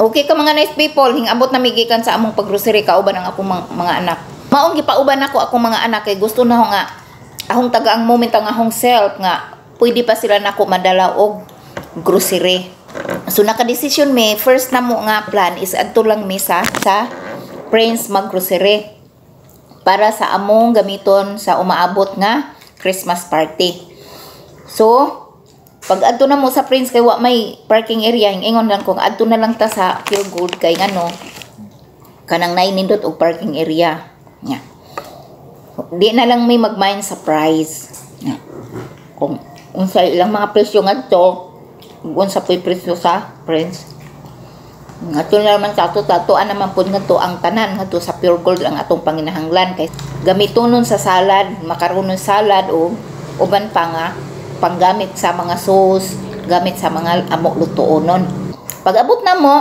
Okay ka, mga nice people, hingabot na mi gikan sa among paggrocery kauban ang akong mga anak. Maong gipauban ako akong mga anak kay gusto na ho nga ahong taga ang moment ang ahong self nga pwede pa sila nako madala og grocery. So nakadesisyon mi, first na mo nga plan is adto lang mi sa Prince maggrocery para sa among gamiton sa umaabot nga Christmas party. So, pag adto na mo sa Prince kay wa may parking area, ingon lang ko adto na lang ta sa Pure Gold kay ngano kanang nainindot og parking area. Nya. Di na lang may mag-mind sa price. Nya. Kung unsa ilang mga presyo ngadto, unsa po'y presyo sa Prince. Ngadto na naman sa ato, tatuan naman pud ngadto ang tanan ngadto sa Pure Gold ang atong panginahanglan kay gamitonon sa salad, makaronon salad o uban pa nga panggamit sa mga sauce, gamit sa mga amo lutuonon. Pag abot na mo,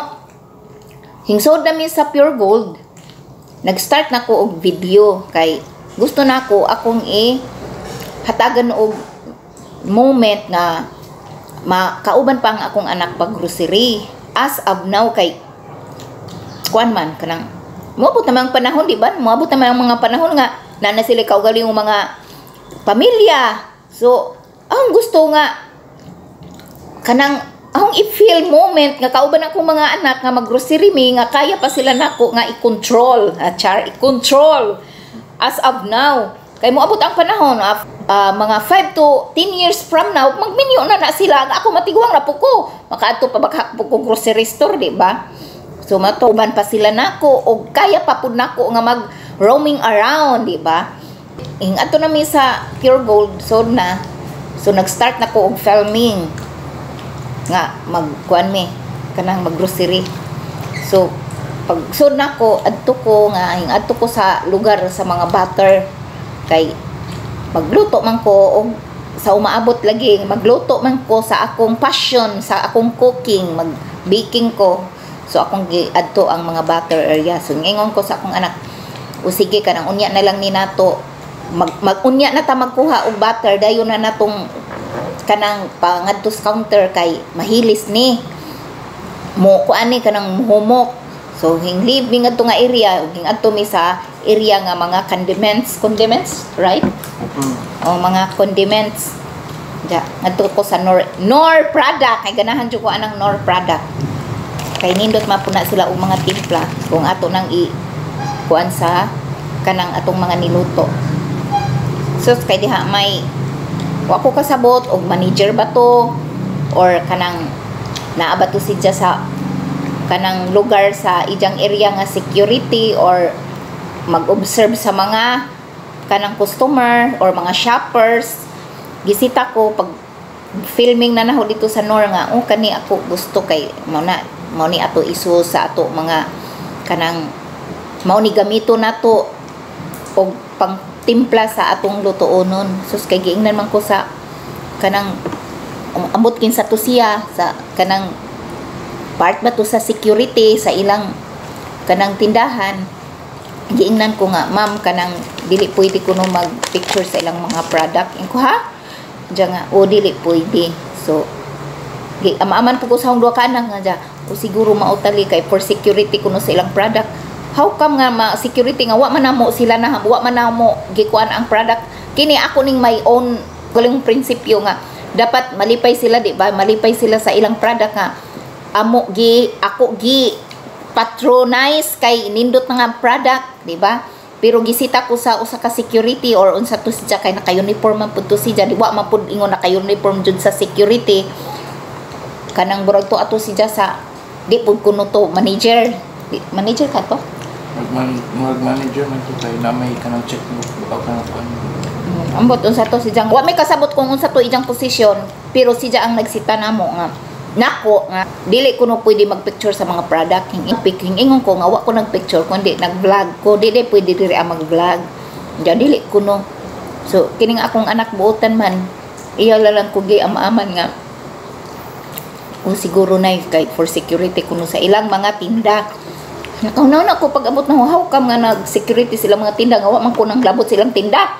hingsod na mi sa Pure Gold, nag-start na ko og video kay gusto na ko akong i hatagan og moment nga makauban pa ang akong anak pag grocery as of now kay kuan man kanang moabot naman ang panahon, di ba? Moabot naman ang mga panahon nga na na sila kaugalingong mga pamilya. So ang gusto nga kanang akong i-feel moment nga kauban akong mga anak nga maggrocery mi nga kaya pa sila nako nga i-control, char, i-control as of now kay moabot ang panahon, mga 5 to 10 years from now, magminyo na na sila. Ako matiguang na po ko, makaadto pa baka po ko grocery store, di ba? So matuban pa sila nako og kaya pa pud nako nga mag roaming around, di ba? Ing ato na mi sa Pure Gold, so na so nag-start na ko og filming nga magkuan mi kanang maggrocery. So pag sud nako, adto ko nga ing adto ko sa lugar sa mga butter kay magluto man ko og sa umaabot lagi magluto man ko sa akong passion, sa akong cooking, mag baking ko. So akong giadto ang mga butter area. So ngingon ko sa akong anak, "O sige, kanang unya na lang ni nato mag, mag unya na ta magkuha og butter, dayon na natong kanang pangadto sa counter kay mahilis ni mo kuan ni kanang muhumok." So hing leave mi ngadto nga area ug hing adto mi sa area nga mga condiments, condiments, right? O mga condiments. Ja, ngadto ko sa Knorr, Knorr product kay ganahan jud ko anang Knorr product. Kay nindot man pud na sila og mga timpla kung ato nang i kuan sa kanang atong mga niluto. So kay diha may wa ko kasabot og manager ba to or kanang naa ba to siya sa kanang lugar sa ijang area nga security or mag-observe sa mga kanang customer or mga shoppers. Gisita ko pag filming na naho dito sa Knorr nga, "Oh, kani ako gusto kay mao na mao ni ato iso sa ato mga kanang mao ni gamito nato og pang timpla sa atong lutuonon." Sus, kay giingnan man ko sa kanang ambot kinsa to siya sa kanang part ba to sa security sa ilang kanang tindahan. Giingnan ko nga, "Ma'am, kanang dili pwede ko no mag picture sa ilang mga product." Ingko, "Ha?" Diya nga, "O dili pwede." So gi ama-aman po ko sa akong duha ka anak nga dya, "O siguro mautali kay for security kuno sa ilang product." How come nga ma security nga wa man namo sila na wa man namo gikuan ang product? Kini ako ning my own galing prinsipyo nga dapat malipay sila, di ba? Malipay sila sa ilang product nga amo gi ako gi patronize kay nindot na nga product, di ba? Pero gisita ko sa usa ka security or unsa to siya kay naka-uniform man pud to siya, di wa man pud ingon naka-uniform jud sa security, kanang burag to ato siya sa di pud kuno to manager. Manager ka to? Mag manager man to kay na may kanang checkbook o kanang kuan. Ambot unsa to si Jang. Wa may kasabot kung unsa to ijang posisyon, pero siya ang nagsita namo nga nako nga dili ko no pwede magpicture sa mga product. Hing hing ingon ko nga wa ko nagpicture kundi nag-vlog ko, dili pwede diri ang mag-vlog. Diya dili ko no. So kining akong anak buotan man, iya lang ko gi ama-aman nga kung siguro na kay for security kuno sa ilang mga tinda. Nakahunaw na ko pag abot na, how come nga nag-security sila mga tinda nga wa man ko nang labot silang tinda?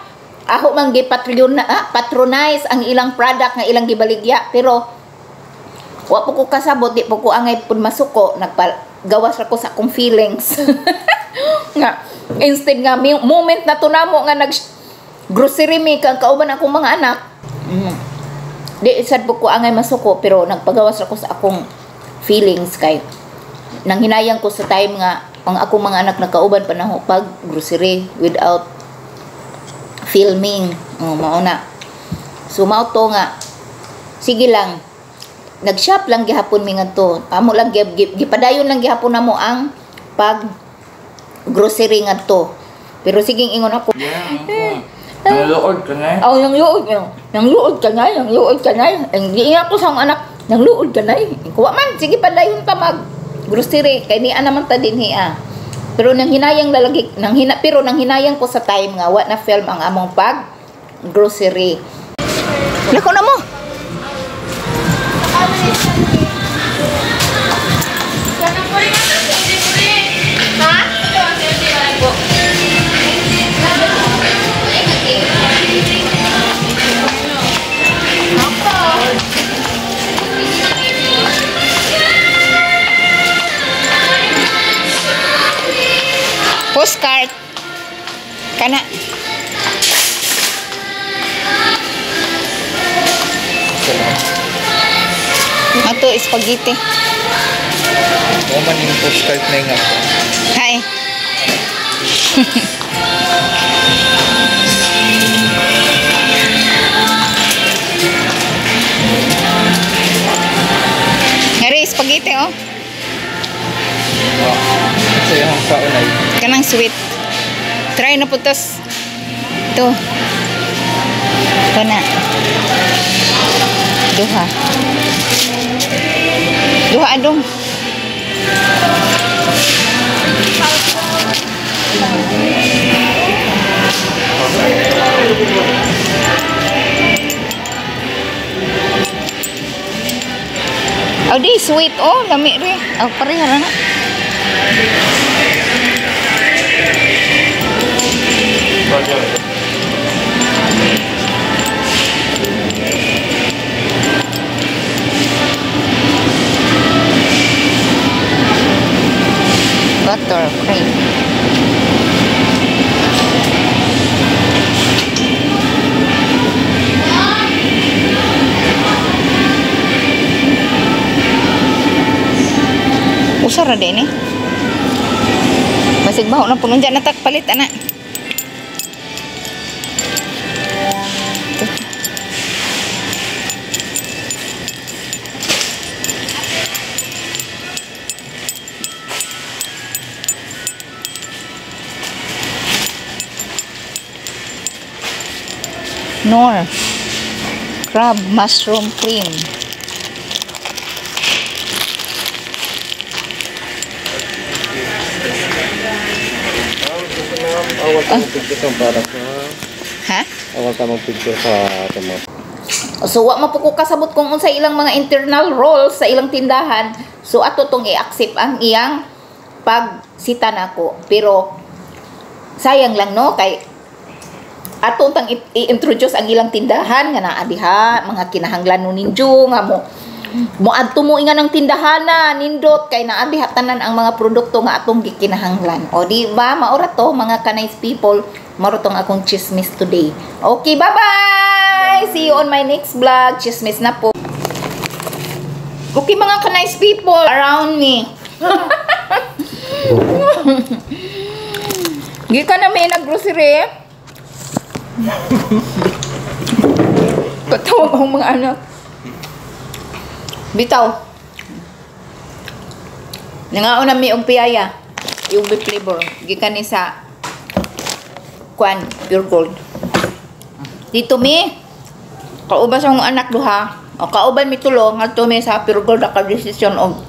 Ako man gi patronize ang ilang product nga ilang gibaligya, pero wa po ko kasabot, di po ko angay pud masuko nagpa gawas ra ko sa akong feelings. Nga instead nga moment na to namo nga nag grocery mi kang kauban akong mga anak. Di sad po ko angay masuko, pero nagpagawas ra ko sa akong feelings kay nang hinayang ko sa time nga ang akong mga anak nakauban pa nako pag grocery without filming. Oh, mao na. So mao to nga sige lang, nag-shop lang gihapon mi ngadto. Amo lang gipadayon lang gihapon namo ang pag grocery ngadto. Pero sige ingon ako. Yeah. Nangluod ka na. Oh, nangluod ka. Nangluod ka na, nangluod ka na. Ang giingon ko sa akong anak, nangluod ka na. Kuwa man, sige padayon ta mag grocery kay niya naman ta dinhi ah. Pero nang hinayang lalagi, pero nang hinayang ko sa time nga wa na film ang among pag grocery. Lako na mo. Postcard. Kana. Ato spaghetti. Mo man yung postcard na nga. Hi. Ngari spaghetti oh. Sa iyong kaunay. Kanang sweet. Try na po tas. Ito. Ito na. Duha. Duha adong. Oh, di sweet oh, lami ri. Oh, pareha ra na. Butter cream. Usa ra din eh. Basig baho na puno dyan natak palit ana. Nor crab mushroom cream. Awal ka mag-picture sa para sa. Ha? Awal ka mag-picture sa mo. So wa man po ko kasabot kung unsa ilang mga internal roles sa ilang tindahan. So ato tong i-accept ang iyang pagsita nako. Pero sayang lang no kay ato tang i-introduce ang ilang tindahan nga naa diha mga kinahanglan no ninyo nga mo moadto mo inga ng tindahan na nindot kay naa diha tanan ang mga produkto nga atong gikinahanglan. O di ba maura to mga ka-nice people, maura tong akong chismis today. Okay, bye-bye. See you on my next vlog. Chismis na po. Okay mga ka-nice people around me. Gikan na may nag-grocery. Patawag akong mga anak. Bitaw. Nangaon na mi og piyaya. Ube flavor. Gikan ni sa kwan, Pure Gold. Dito mi kauban sa akong anak duha. O kauban mi tulo ngadto mi sa Pure Gold naka-desisyon og